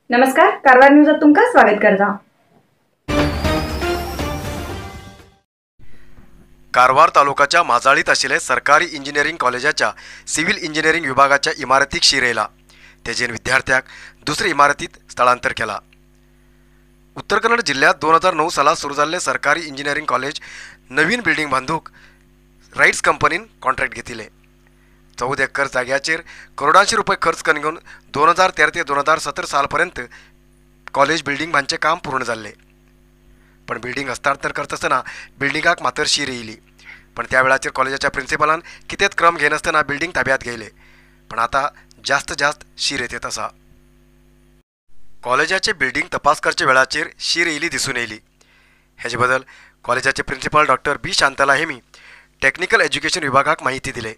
नमस्कार, कारवार न्यूजात तुमकां स्वागत करता. कारवार तालुकाच्या माजाळीत आशिल्ले सरकारी इंजिनिअरिंग कॉलेजाच्या सिव्हिल इंजिनिअरिंग विभागाच्या इमारतीक शीर येयला. तेजेन विद्यार्थ्याक दुसरे इमारतीत स्थलांतर केला. उत्तर कन्नड जिल्ह्यात 2009 सालात सुरू जाल्ले सरकारी इंजिनिअरिंग कॉलेज नवीन बिल्डिंग बांदूंक राईट्स कंपनीन कॉन्ट्रॅक्ट घेतिल्लें. 14 एकर जाग्याचेर करोडांशी रुपये खर्च करून घेवन 2013 ते 2017 सालपर्यंत कॉलेज बिल्डिंग बांदचें काम पूर्ण जाल्लें. पण बिल्डिंग हस्तांतर करतासतना बिल्डिंगाक मातर शीर येयली. पण त्या वेळाचेर कॉलेजाच्या प्रिन्सिपलान कितेंच क्रम घेनासतना बिल्डिंग ताब्यात घेयले. पण आतां जास्त जास्त शीर येत आसा. कॉलेजाचे बिल्डिंग तपास करचे वेळाचेर शीर येयली दिसून येयली. हेजे बदल कॉलेजाचे प्रिन्सिपल डॉक्टर बी शांतला हेमी टेक्निकल एज्युकेशन विभागाक माहिती दिले.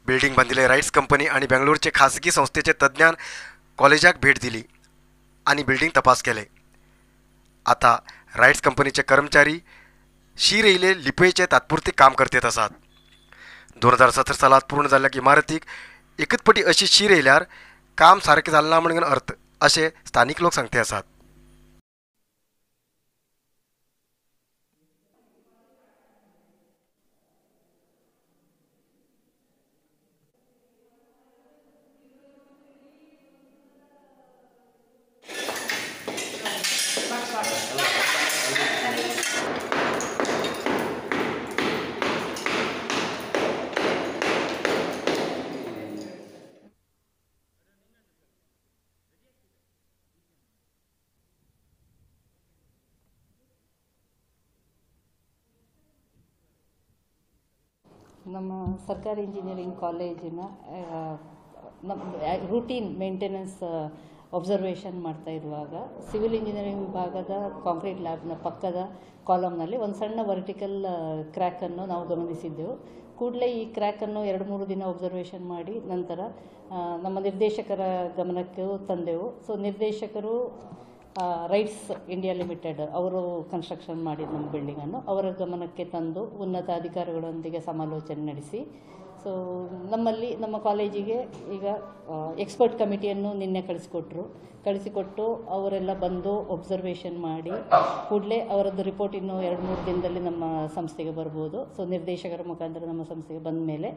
बिल्डिंग बांदिल्ले राईट्स कंपनी आणि बेंगलोरचे खासगी संस्थेचे तज्ञान कॉलेजाक भेट दिली आणि बिल्डिंग तपास केले. आता राईट्स कंपनीचे कर्मचारी शीर येयले लिपयेचे तात्पुरते काम करतेत आसात. 2017 सालात पूर्ण जाल्ल्या इमारतीक एकच पटी अशी शीर येयल्यार काम सारकें जालें ना म्हणून अर्थ अशें स्थानीक लोक सांगते आसात. ನಮ್ಮ ಸರ್ಕಾರಿ ಇಂಜಿನಿಯರಿಂಗ್ ಕಾಲೇಜಿನ ನಮ್ಮ ರೂಟೀನ್ ಮೇಂಟೆನೆನ್ಸ್ ಅಬ್ಸರ್ವೇಷನ್ ಮಾಡ್ತಾ ಇರುವಾಗ ಸಿವಿಲ್ ಇಂಜಿನಿಯರಿಂಗ್ ವಿಭಾಗದ ಕಾಂಕ್ರೀಟ್ ಲ್ಯಾಬ್ನ ಪಕ್ಕದ ಕಾಲಮ್ನಲ್ಲಿ ಒಂದು ಸಣ್ಣ ವರ್ಟಿಕಲ್ ಕ್ರ್ಯಾಕನ್ನು ನಾವು ಗಮನಿಸಿದ್ದೆವು. ಕೂಡಲೇ ಈ ಕ್ರ್ಯಾಕನ್ನು 2-3 ದಿನ ಅಬ್ಸರ್ವೇಷನ್ ಮಾಡಿ ನಂತರ ನಮ್ಮ ನಿರ್ದೇಶಕರ ಗಮನಕ್ಕೆ ತಂದೆವು. ಸೊ ನಿರ್ದೇಶಕರು ರೈಟ್ಸ್ ಇಂಡಿಯಾ ಲಿಮಿಟೆಡ್ ಅವರು ಕನ್ಸ್ಟ್ರಕ್ಷನ್ ಮಾಡಿದ ನಮ್ಮ ಬಿಲ್ಡಿಂಗನ್ನು ಅವರ ಗಮನಕ್ಕೆ ತಂದು ಉನ್ನತ ಅಧಿಕಾರಿಗಳೊಂದಿಗೆ ಸಮಾಲೋಚನೆ ನಡೆಸಿ ಸೊ ನಮ್ಮಲ್ಲಿ ನಮ್ಮ ಕಾಲೇಜಿಗೆ ಈಗ ಎಕ್ಸ್ಪರ್ಟ್ ಕಮಿಟಿಯನ್ನು ನಿನ್ನೆ ಕಳಿಸಿಕೊಟ್ಟು ಅವರೆಲ್ಲ ಬಂದು ಒಬ್ಸರ್ವೇಷನ್ ಮಾಡಿ ಕೂಡಲೇ ಅವರದ್ದು ರಿಪೋರ್ಟ್ ಇನ್ನೂ 2-3 ದಿನದಲ್ಲಿ ನಮ್ಮ ಸಂಸ್ಥೆಗೆ ಬರ್ಬೋದು. ಸೊ ನಿರ್ದೇಶಕರ ಮುಖಾಂತರ ನಮ್ಮ ಸಂಸ್ಥೆಗೆ ಬಂದ ಮೇಲೆ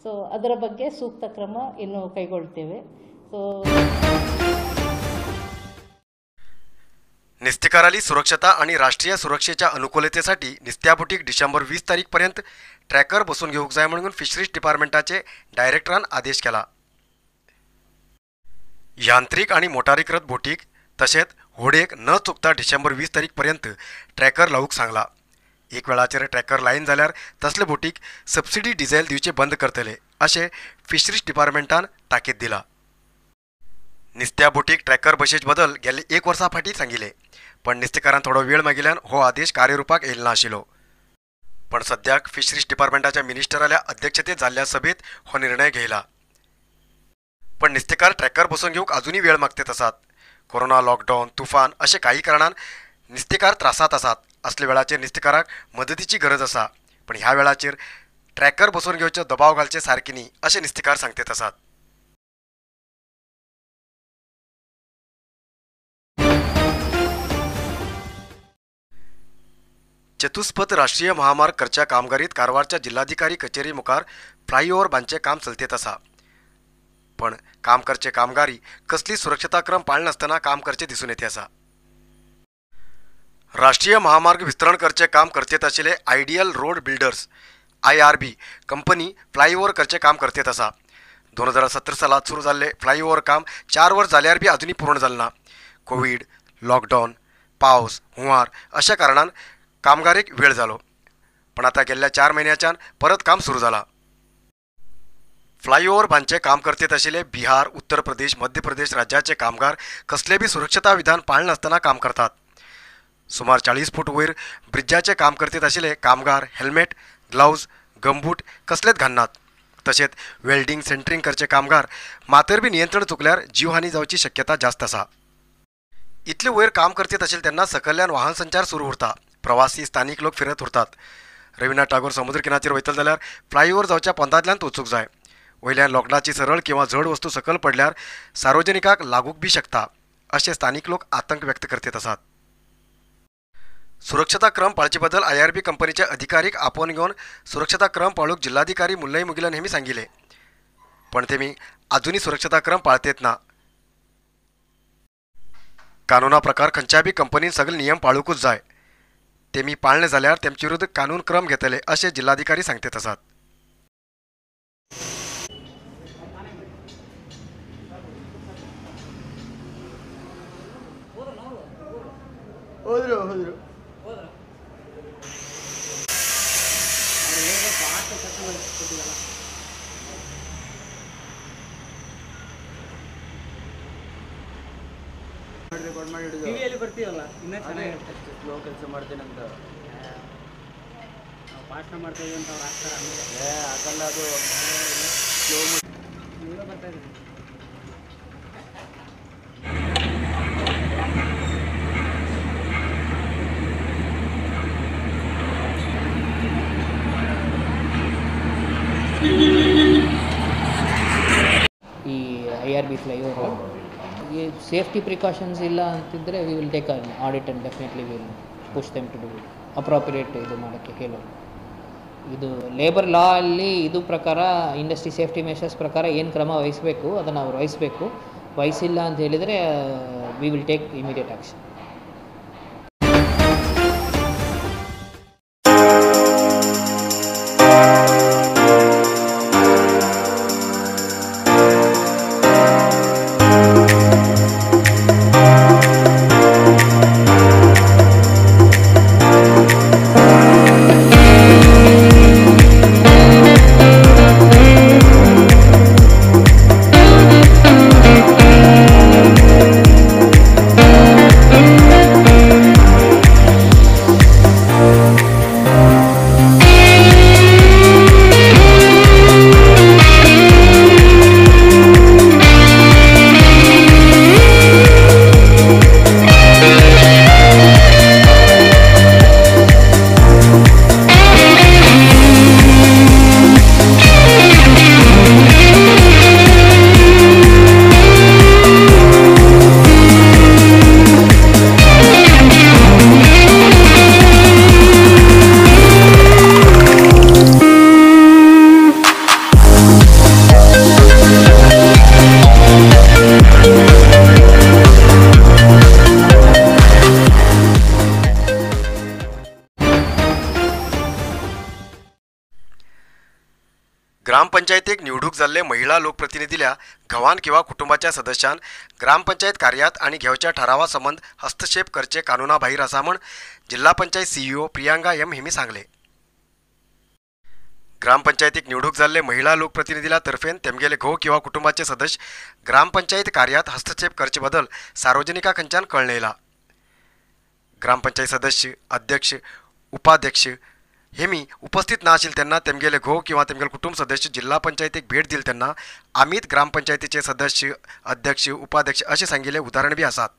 ಸೊ ಅದರ ಬಗ್ಗೆ ಸೂಕ್ತ ಕ್ರಮ ಇನ್ನು ಕೈಗೊಳ್ತೇವೆ. ಸೊ नुस्तेकारांली सुरक्षता आणि राष्ट्रीय सुरक्षेच्या अनुकूलतेसाठी नुस्त्या बोटीक डिसेंबर 20 तारीखपर्यंत ट्रॅकर बसून घेवंक जाय म्हणून फिशरीज डिपार्टमेंटाचे डायरेक्टरान आदेश केला. यांत्रिक आणि मोटारीकृत बोटीक तशेंच होडयेक न चुकता डिसेंबर 20 तारीखपर्यंत ट्रॅकर लावूंक सांगला. एक वेळाचेर ट्रॅकर लायन जाल्यार तसले बोटीक सबसिडी डिझेल दिवचे बंद करतले अशें फिशरीज डिपार्टमेंटान ताकीद दिला. नुस्त्या बोटीक ट्रॅकर बशेचे बदल गेल्ले 1 वर्सा फाटीं सांगिल्ले, पण नुस्तेकारान थोडो वेळ मागिल्ल्यान हो आदेश कार्यरुपाक येयलो नाशिल्लो. पण सद्याक फिशरीज डिपार्टमेंटाच्या मिनिस्टराल्या अध्यक्षतेत जाल्ल्या सभेत हो निर्णय घेयला. पण नुस्तेकार ट्रॅकर बसोवन घेवंक अजुनूय वेळ मागतेत आसात. कोरोना, लॉकडावन, तुफान अशे काही कारणान नुस्तेकार त्रासांत आसात. असल्या वेळाचेर नुस्तेकाराक मदतीची गरज आसा, पण ह्या वेळाचेर ट्रॅकर बसोवन घेवचो दबाव घालचे सारके न्ही अशें नुस्तेकार सांगतेत आसात. चतुष्पथ राष्ट्रीय महामार्ग करच्या कामगारीत कारवारच्या जिल्हाधिकारी कचेरी मुखार फ्लायओव्हर बांदचें काम चलतेत आसा. पण काम करचे कामगारी कसली सुरक्षता क्रम पाळनासतना काम करचे दिसून येते आसा. राष्ट्रीय महामार्ग विस्तरण करचे काम करतेत आशिल्ले ideal road builders IRB company flyover करचे काम करतेत आसा. 2017 सालात सुरू जाल्ले फ्लायओव्हर काम 4 वर्स जाल्यार बी अजुनूय पूर्ण जालें ना. कोवीड, लॉकडावन, पावस, हुंवार अशा कारणान कामगारीक वेळ जालो. पण आतां गेल्ल्या 4 म्हयन्याच्यान परत काम सुरू जाला. फ्लायओव्हर बांदचें काम करतेत आशिल्ले बिहार, उत्तर प्रदेश, मध्य प्रदेश राज्याचे कामगार कसले बी सुरक्षता विधान पाळनासतना काम करतात. सुमार 40 फूट वयर ब्रिजाचें काम करतेत आशिल्ले कामगार हेल्मेट, ग्लव्ज, गमबूट कसलेच घालनात. तशेंच वेल्डिंग, सेंटरिंग करचे कामगार मातर बी नियंत्रण चुकल्यार जीवहानी जावची शक्यता जास्त आसा. इतले वयर काम करतेत आशिल्ले तेन्ना सकयल्यान वाहन संचार सुरू उरता. प्रवासी, स्थानीक लोक फिरत उरतात. रवीन्द्रनाथ टागोर समुद्र किनाऱ्याचेर वयतले जाल्यार फ्लायओव्हर जावच्या पोंदांतल्यान वचूंक जाय. वयल्यान लोखणाची सरळ किंवा जड वस्तू सकल पडल्यार सार्वजनिकाक लागूंक बी शकता अशें स्थानीक लोक आतंक व्यक्त करतात आसात. सुरक्षता क्रम पाळचे बदल IRB कंपनीच्या अधिकारीक आपोवन घेवन सुरक्षता क्रम पाळूंक जिल्हाधिकारी मुल्लई मुगिलन हेमी सांगिले, पण तेमी अजूनही सुरक्षता क्रम पाळतेत ना. कानूना प्रकार खंयच्या बी कंपनीन सगळे नियम पाळूंकूच जाय, तेमी पाळणे जाल्यार तेमचे विरुद्ध कानून क्रम घेतले अशें जिल्हाधिकारी सांगतात आसात. ಟಿವಿಯಲ್ಲಿ ಬರ್ತೀವಲ್ಲ, ಇನ್ನೂ ಚೆನ್ನಾಗಿರುತ್ತೆ. ಸ್ಲೋ ಕೆಲಸ ಮಾಡ್ತೇನೆ ಅಂತ ನಾವು ಭಾಷಣ ಮಾಡ್ತಾ ಇದೀವಿ ಅಂತ ಅವ್ರು ಹಾಕ್ತಾರೆ. ಆಮೇಲೆ ಹಾಕಲ್ಲ, ಅದು ಸ್ಲೋ ನೀವೇ ಬರ್ತಾ ಇದ್ದೀರಿ. ಈ IRB flyover ಈ ಸೇಫ್ಟಿ ಪ್ರಿಕಾಷನ್ಸ್ ಇಲ್ಲ ಅಂತಿದ್ದರೆ we will take an audit and definitely will push them to do appropriate ಇದು ಮಾಡೋಕ್ಕೆ ಹೇಳೋದು. ಇದು ಲೇಬರ್ ಲಾ ಅಲ್ಲಿ ಇದು ಪ್ರಕಾರ ಇಂಡಸ್ಟ್ರಿ ಸೇಫ್ಟಿ ಮೆಷರ್ಸ್ ಪ್ರಕಾರ ಏನು ಕ್ರಮ ವಹಿಸಬೇಕು ಅದನ್ನು ಅವ್ರು ವಹಿಸಬೇಕು. ವಹಿಸಿಲ್ಲ ಅಂತ ಹೇಳಿದರೆ we will take immediate action. ग्रामपंचायतीक निवडूक जाल्ले महिला लोकप्रतिनिधील्या घवान किंवा कुटुंबाच्या सदस्यान ग्रामपंचायत कार्यात आणि घेवच्या ठरावा संबंध हस्तक्षेप करचे कानूना भायर आसा म्हण जिल्हा पंचायत CEO Priyanka M हेमी सांगले. ग्रामपंचायतीक निवडूक जाल्ले महिला लोकप्रतिनिधीला तर्फेन तेमगेले घोव किंवा कुटुंबाचे सदस्य ग्रामपंचायत कार्यात हस्तक्षेप करचे बदल सार्वजनिका खंयच्यान कळ्ळें येयला. ग्रामपंचायत सदस्य, अध्यक्ष, उपाध्यक्ष हेमी उपस्थित ना आशिल्ले तेन्ना तेमगेले घोव किंवा तेमगेले कुटुंब सदस्य जिल्हा पंचायतीक भेट दिले तेन्ना आमीत ग्रामपंचायतीचे सदस्य, अध्यक्ष, उपाध्यक्ष अशें सांगिल्ले उदाहरण बी आसात.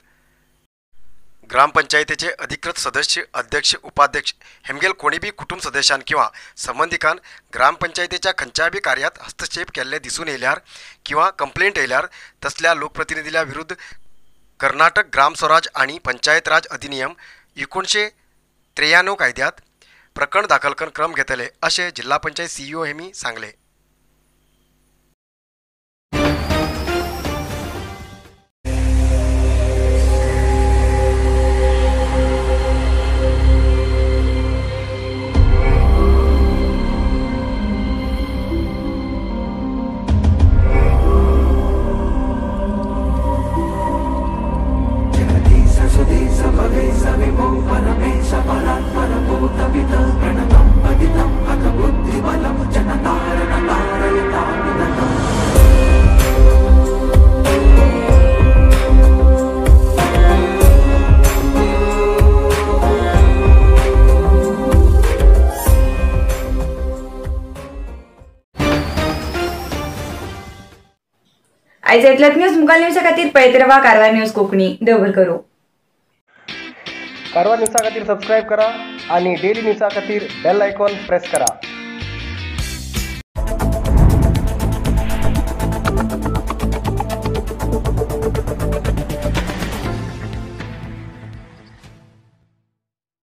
ग्रामपंचायतीचे अधिकृत सदस्य, अध्यक्ष, उपाध्यक्ष हेमगेल कोणी बी कुटुंब सदस्यान किंवा संबंधिकान ग्रामपंचायतीच्या खंयच्याय बी कार्यात हस्तक्षेप केल्ले दिसून येयल्यार किंवा कंप्लेंट येयल्यार तसल्या लोकप्रतिनिधील्या विरुद्ध कर्नाटक ग्राम स्वराज आणि पंचायत राज अधिनियम 1993 कायद्यात प्रकरण दाखल करून क्रम घेतले अशें जिल्हा पंचायत CEO हेमी सांगले. आयज इतलेंच न्यूज मुखार न्यूजा खातीर पळयत रावा कारवार न्यूज कोंकणी. देव बरें करूं. कारवार न्यूजा खातीर सबस्क्रायब करा आणि डेली न्यूजा खातीर बेल आयकॉन प्रेस करा.